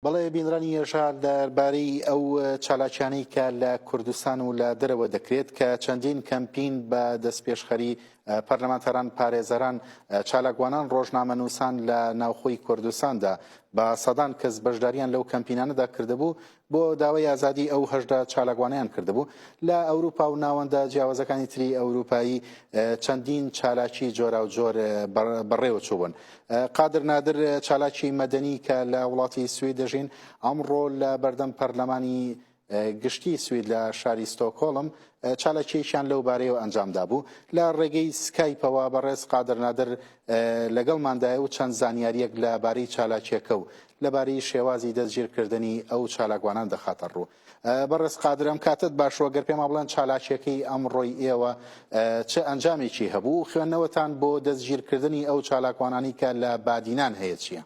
بەڵێ بینرانی هێژا دەربارەی ئەو چالاکیانەی کە لە کوردستان و لە دەرەوە دەکرێت کە چەندین کەمپین بە دەستپێشخەری پەرلەمانتاران پارێزەران چالاکوانان ڕۆژنامەنووسان لە ناوخۆی کوردستاندا بە سەدان کەس بەشداریان لەو کەمپینانەدا کردبوو بۆ داوای ئازادی ئەو 18 چالاکوانیان کردبوو لە ئەوروپا و ناوەندە جیاوازەکانی تری ئەوروپایی چەندین چالاکی جۆراوجۆر بەڕێوە چووبوون. قادر نادر چالاکی مەدەنی کە لە وڵاتی سوید دەژین ئەمڕۆ لە بەردەم پەرلەمانی گشتی سوید لە شاری ستۆکۆڵم چالاکیەکیان لەو بارەیەوە ئەنجامدا بوو لە ڕێگەی سکایپەوە بەڕێز قادر نادر لەگەڵماندایە و چەند زانیاریەک لە بارەی چالاکیەکە و لەبارەی شێوازی دەستگیرکردنی ئەو چالاکوانان دەخاتە ڕوو. بەڕێز قادر ئەم کاتەت باش و گەر پێمان بڵێن چالاکیەکەی ئەمڕۆی ئێوە چ ئەنجامێکی هەبوو خوێندنەوەتان بۆ دەستگیرکردنی ئەو چالاکوانانی کە لە بادینان هەیە چییە؟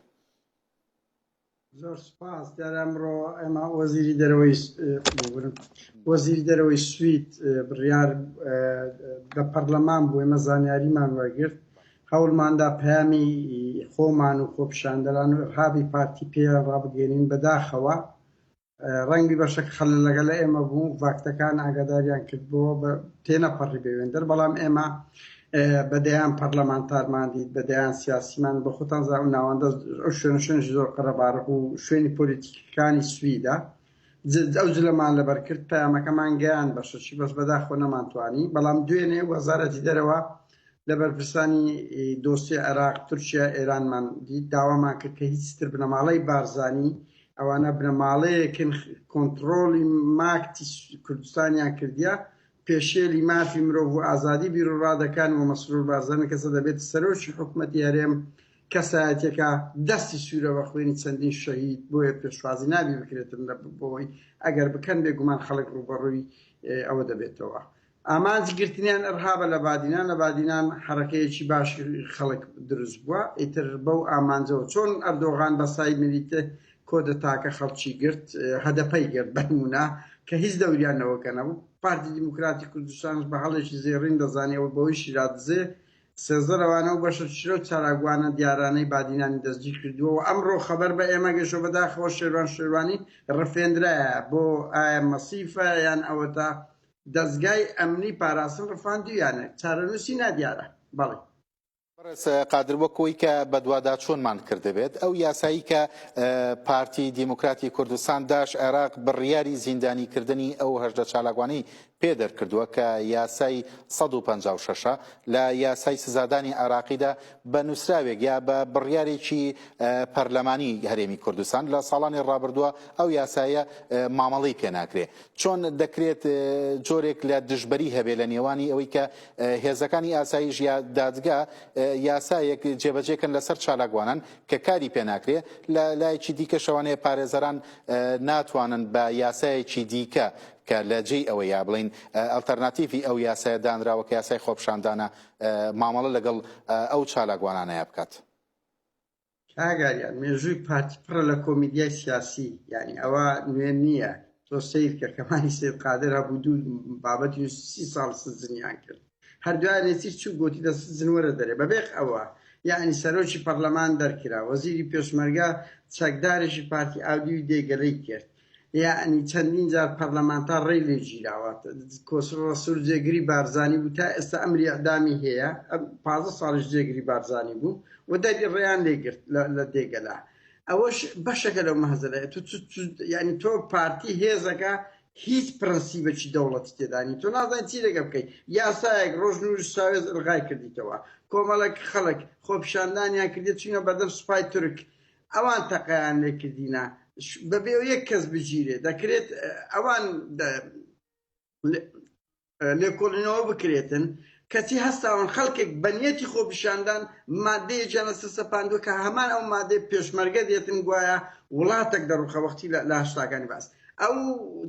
زۆر سپاس دیارە ئەمڕۆ ئێمە وەزیری دەرەوەی وەزیری دەرەوەی سوید بڕیار بە پەرلەمان بوو ئێمە زانیاریمان وەرگرت هەوڵماندا پەیامی خۆمان و خۆپیشاندەران و ئیرهابی پارتی پێیان ڕابگەێنین بەداخەوە ڕەنگی بەشەک خەلەلەکە لە ئێمە بوو ڤاکتەکان ئاگاداریان کردبەوە بە تێنەپەڕی بێوێندەر بەڵام ئێمە بە دەیان پەرلەمانتارمان دیت بە دەیان سیاسیمان بە خۆتان زا و ناوەندە ئەو شوێنە شوێنش زۆر قەرەباڵغ و شوێنی پۆلیتیکەکانی سویدە ئەو جلەمان لەبەر کرد پەیامەکەمان گەیان بەشەکی بەس بەداخۆ نەمانتوانی بەڵام دوێنێ وەزارەتی دەرەوە لە بەرپرسانی دۆستی عێراق تورکیا ئێرانمان دیت داوامان کرد کە هیچ تر بنەماڵەی بارزانی ئەوانە بنەماڵەیەکن کۆنتڕۆڵی ماکتی کوردستانیان کردیە، پێشێلی مافی مرۆڤ و ئازادی بیروڕا دەکەن و مەسرور بارزانی کەسە دەبێت سەرۆکی حکومەتی هەرێم کەسایەتیەکە دەستی سوورە بە خوێنی چەندین شەهید بۆیە پێشوازی نابی بکرێتن لە بۆی ئەگەر بکەن بێگومان خەڵک ڕووبەڕووی ئەوە دەبێتەوە. ئامانجی گرتنیان ئرهابە لە بادینان، لە بادینان حەرەکەیەکی باشی خەڵک دروست بووە، ئیتر بەو ئامانجەوە چۆن ئەردۆغان بە سای میلیت کۆدەتاکە خەڵکی گرت، هەدەپەی گرت بەنمونە کە هیچ دەوریان لەوەکە نەبوو، پارتی دیموکراتی کوردستانش بە هەڵێکی زێڕین دەزانێ و بەوەی شیرادزێ 13 لەوانە و بەشە چرۆ چالاکوانە دیارانەی بادینانی دەستگیر کردووە و ئەمڕۆ خەبەر بە ئێمە گەیشتووە بەداخەوە شێروان شێروانی ڕفێندرایە بۆ ئایا مەسیفە یان ئەوەتا دەزگای ئەمنی پاراستن ڕفاندویانە، چارەنووسی نادیارە. بەڵێ. بەڕێز قادر وەک ئەوەی کە بەدواداچوونمان کردبێت ئەو یاسایی کە پارتی دیموکراتی کوردستان داش عێراق بڕیاری زیندانیکردنی ئەو 18 چالاکوانەی پێ دەرکردووە کە یاسای 156 لە یاسای سزادانی عێراقیدا بە نووسراوێک یا بە بڕیارێکی پەرلەمانی هەرێمی کوردستان لە ساڵانی ڕابردووە ئەو یاسایە مامەڵەی پێناکرێ چۆن دەکرێت جۆرێک لە دژبەری هەبێ لە نێوانی ئەوەی کە هێزەکانی ئاسایش یا دادگا یاسایەک جێبەجێکەن لەسەر چالاکوانان کە کاری پێناکرێ لە لایەکی دیکەشەوانەیە پارێزەران ناتوانن بە یاسایەکی دیکە کە لە جێی ئەوە یا بڵین ئەلتەرناتیڤی ئەو یاسایە دانراوە کە یاسای خۆپیشاندانە مامەڵە لەگەڵ ئەو چالاکوانانەیە بکات. کاک ئاریان مێژووی پارتی پڕە لە کۆمیدیای سیاسی یانی ئەوە نوێ نییە تۆ سەیر کە کەمانی سید قادر هەبوو دوو بابەتی نووسی سی ساڵ سجنیان کرد هەر دوای نێچیر چوو گۆتی لە سجن وەرە دەرێ بەبێ ئەوە یعنی سەرۆکی پەرلەمان دەرکرا وەزیری پێشمەرگە چەکدارێکی پارتی ئاودیوی دێگەلەی کرد یەعنی چەندین جار پەرلەمانتار ڕێی لێ گیراوە کۆسرەت ڕەسول جێگری بارزانی بوو تا ئێستا ئەمری ئیعدامی هەیە 15 ساڵیش جێگری بارزانی بوو و دەری ڕێیان لێ گرت لە دێگەلە ئەوەش بەشەکە لەو مەهزەلەیە تو یعنی تۆ پارتی هێزەکە هیچ پرەنسیبێکی دەوڵەتی تێدانی تۆ نازانانی چی لەگە بکەیت یاسایەک ڕۆژ نور ساوێز ئەلغای کردیتەوە کۆمەڵێک خەڵک خۆپیشاندانیان کردێت چوینە بەردەم سوپای تورک ئەوان تەقەیان لێکردینە بەبێ یەک کەس بگیرێ دەکرێت ئەوان لێکۆڵینەوە بکرێتن کەچی هەستاون خەڵکێک بە نیەتی خۆپیشاندان مادەیەکیان لەسەر سەپاندووە کە هەمان ئەو مادەی پێشمەرگە دێتن گوایە وڵاتێک دەڕوخە وەختی لە هەشتاکانی باس ئەو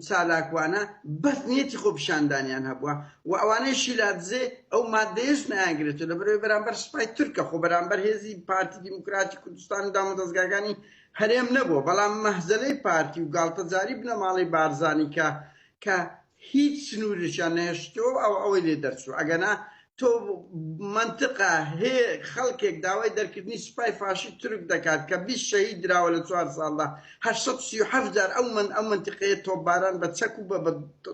چالاکوانە بەس نیەتی خۆپیشاندانیان هەبووە و ئەوانەی شیلادزێ ئەو مادەیەش نایانگرێتەوە لەبەرئەوەی بەرامبەر سوپای تورکە خۆ بەرامبەر هێزی پارتی دیموکراتی کوردستان و دامودەزگاکانی هەرێم نەبووە بەڵام مەهزەلەی پارتی و گاڵتەجاری بنەماڵەی بارزانی کە کە هیچ سنوورێکیان نەهێشتەوە ئەو ئەوەی لێ دەرچوو ئەگەنا. تۆ مەنتقە هەیە خەڵکێک داوای دەرکردنی سوپای فاشی تورک دەکات کە 20 شەهید دراوە لە چوار ساڵدا 837 جار ئەو من ئەو مەنتیقەیە تۆپباران بە چەک و بە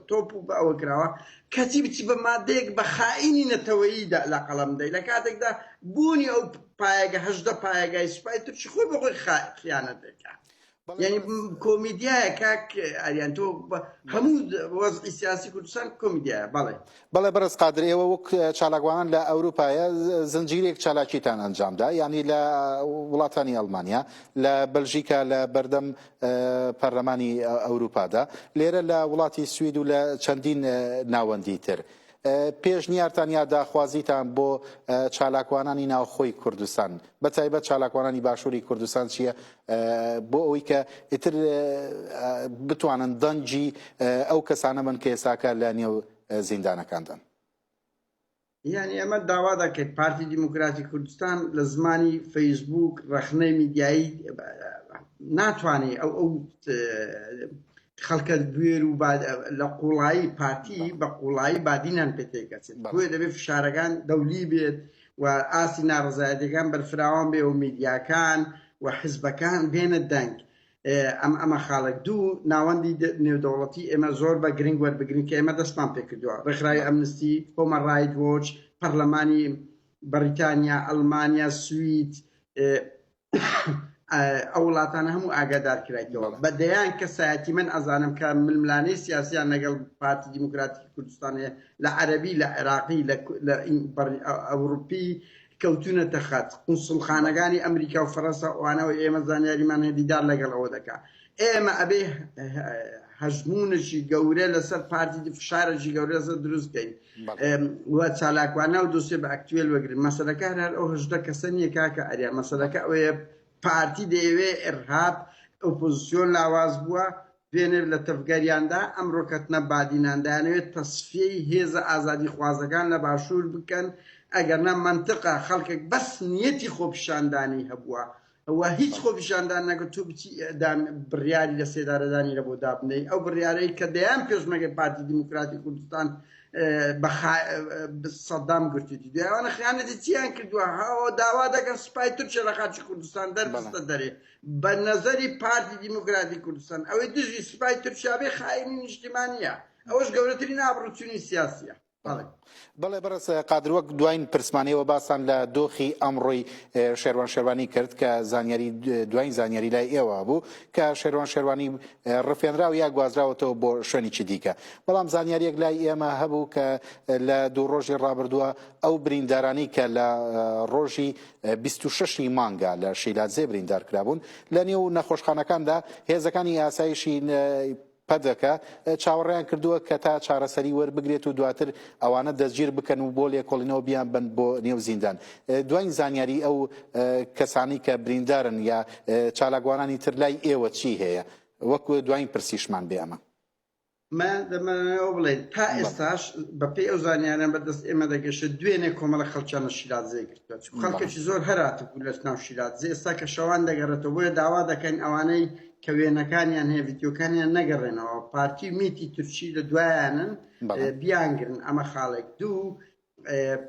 تۆپ و بە ئەوە کراوە کەچی بچی بە مادەیەک بە خائینی نەتەوەیی دا لە قەڵەم دەی لە کاتێکدا بوونی ئەو پایەگە 18 پایەگای سوپای تورکی خۆی بە خۆی خیانەتێکە. یعنی کۆمیدیایە کاک ئاریان تۆ هەموو وەزعی سیاسی کوردستان کۆمیدیایە بەڵێ. بەڵێ بەڕێز قادر ئێوە وەک چالاکوانان لە ئەوروپایە زنجیرێک چالاکیتان ئەنجامدا یعنی لە وڵاتانی ئەڵمانیا لە بەلژیکا لە بەردەم پەرلەمانی ئەوروپادا لێرە لە وڵاتی سوید و لە چەندین ناوەندی تر پێشنیارتان یا داخوازیتان بۆ چالاکوانانی ناوخۆی کوردستان بە تایبەت چالاکوانانی باشووری کوردستان چییە بۆ ئەوەی کە ئیتر بتوانن دەنگی ئەو کەسانە بن کە ئێستاکە لە نێو زیندانەکاندان؟ یانی ئێمە داوا دەکەین پارتی دیموکراتی کوردستان لە زمانی فەیسبوک ڕەخنەی میدیایی ناتوانێت ئەو ئەو خەڵکە بوێر و لە قوڵایی پارتی بە قوڵایی بادینان پێ تێکەچێت بۆیە دەبێت فشارەکان دەولی بێت و ئاستی ناڕەزایەتیەکان بەرفراوان بێ و میدیاکان و حزبەکان بێنە دەنگ. ئەم ئەمە خاڵێک. دوو، ناوەندی نێودەوڵەتی ئێمە زۆر بە گرنگ وەربگرین کە ئێمە دەستمان پێکردووە، ڕێکخراوی ئەمنستی، هۆمە ڕایت وۆچ، پەرلەمانی بەڕیتانیا، ئەڵمانیا، سوید، ئەو وڵاتانە هەموو ئاگادار کرایتەوە. بە دەیان کەسایەتی من ئەزانم کە ململانێی سیاسیان لەگەڵ پارتی دیموکراتیکی کوردستان هەیە لە عەرەبی، لە عێراقی، لە ئەوروپی کەوتونەتە خەت. قونسوڵخانەکانی ئەمریکا و فەرەنسا و ئەوانەوە ئێمە زانیاریمان هەیە دیدار لەگەڵ ئەوە دەکا. ئێمە ئەبێ هەژموونێکی گەورە لەسەر پارتی فشارێکی گەورە لەسەر دروست بکەین و چالاکوانە و دۆسیە بە ئەکتوێل وەگرن. مەسەلەکە هەر هەر ئەو 18 کەسە نییە کاکە ئەریا، مەسەلەکە ئەوەیە پارتی دەیەوێ ئیرهاب، ئۆپۆزسیۆن لاواز بووە، دوێنێ لە تەڤگەریاندا، ئەمڕۆ کەتنە بادینان، دەیانەوێت تەسفیەی هێزە ئازادیخوازەکان لە باشوور بکەن، ئەگەرنا مەنتقە خەڵکێک بەس نیەتی خۆپیشاندانی هەبووە و هیچ خۆپیشاندان نەکرد تۆ بچی ئیعدام بڕیاری لە سێدارەدانی لە بۆ دابنێی، ئەو بڕیارەی کە دەیان پێشمەرگەی پارتی دیموکراتی کوردستان بە سەدام گرتوویەتی، دوای ئەوانە خیانەتی چیان کردووە؟ هاوە داوا دەکەن سوپای تورکیا لە خاکی کوردستان دەربخستە دەرێ، بە نەزەری پارتی دیموکراتی کوردستان ئەوەی دژی سوپای تورکیا بێ خائینی نیشتیمانیە، ئەوەش گەورەترین ئابڕوچوونی سیاسیە. بەڵێ. بەڵێ بەڕێز قادر وەک دواین پرسمان ئێوە باستان لە دۆخی ئەمڕۆی شێروان شێروانی کرد کە زانیاری دواین زانیاری لای ئێوە بوو کە شێروان شێروانی ڕفێنراو یا گوازراوەتەوە بۆ شوێنێکی دیکە بەڵام زانیاریەک لای ئێمە هەبوو کە لە دوو ڕۆژی ڕابردووە ئەو بریندارانی کە لە ڕۆژی 26 ی مانگە لە شیلادزێ بریندار کرابوون لە نێو نەخۆشخانەکاندا هێزەکانی ئاسایشی پەدەکە چاوەڕێیان کردووە کە تا چارەسەری وەربگرێت و دواتر ئەوانە دەستگیر بکەن و بۆ لێکۆڵینەوە بیانبەن بۆ نێو زیندان. دواین زانیاری ئەو کەسانەی کە بریندارن یا چالاکوانانی تر لای ئێوە چی هەیە؟ وەک دواین پرسیشمان بێ ئەمە. من دەمەوێت ئەوە بڵێین تا ئێستاش بەپێی ئەو زانیارانە بەدەست ئێمە دەگەشێت دوێنێ کۆمەڵە خەڵکیان لە شیلادزێ گرتووە چون خەڵکێکی زۆر هەراتبوو لە ناو شیلادزێ ئێستا کە شەوان دەگەڕێتەوە بۆیە داوا دەکەین ئەوانەی کە وێنەکانیان هەیە ڤیدیۆکانیان نەگەڕێنەوە پارتی و میتی تورکی لە دوایانن بیانگرن ئەمە خاڵێک دوو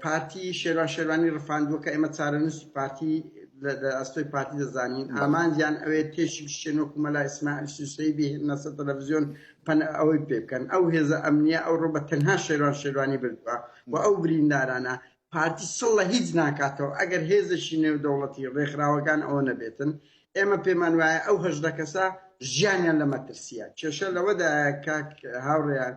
پارتی شێروان شێروانی ڕفاندووە کە ئێمە چارەنووسی پارتی لە ئەستۆی پارتی دەزانین ئامانجیان ئەوێ تێشی بشێن وەکو مەلا ئیسماعیل سوسەی بهێننە سەر تەلەڤزیۆن پەن ئەوەی پێ بکەن ئەو هێزە ئەمنیە ئەوڕۆ بە تەنها شێروان شێروانی بردووە و ئەو بریندارانە پارتی سڵ لە هیچ ناکاتەوە ئەگەر هێزێکی نێودەوڵەتی ڕێکخراوەکان ئەوە نەبێتن ئێمە پێمان وایە ئەو 18 کەسە ژیانیان لە مەترسیە کێشە لەوەدایە کاک هاوڕێیان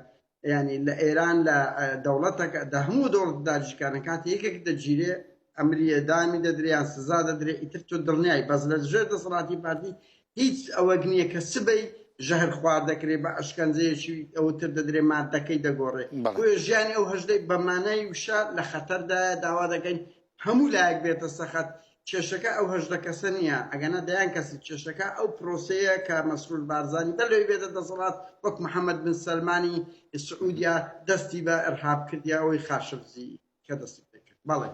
یانی لە ئێران لە دەوڵەتەکە دە هەموو دەوڵەت داگیرکارن کاتێ یەکێک دەگیرێ ئەمری ئێدامی دەدرێ یان سزا دەدرێ ئیتر تۆ دڵنیای بەس لە ژێر دەسەڵاتی پارتی هیچ ئەوەک نییە کە سبەی ژەهر خوار دەکرێ بە ئەشکەنجەیەکی ئەوتر دەدرێ مادەکەی دەگۆڕێ بۆیە ژیانی ئەو هەژدەی بە مانای وشە لە خەتەردایە داوا دەکەین هەموو لایەک بێتە سەخەت کێشەکە ئەو 18 کەسە نییە ئەگەنا دەیان کەسی کێشەکە ئەو پرۆسەیە کە مەسرور بارزانی بەر لەوەی بێتە دەسەڵات وەک محەممەد بن سەلمانی سعودیا دەستی بە ئیرهاب کردیا ئەوەی خاشقجی کە دەستی پێکرد بەڵێ.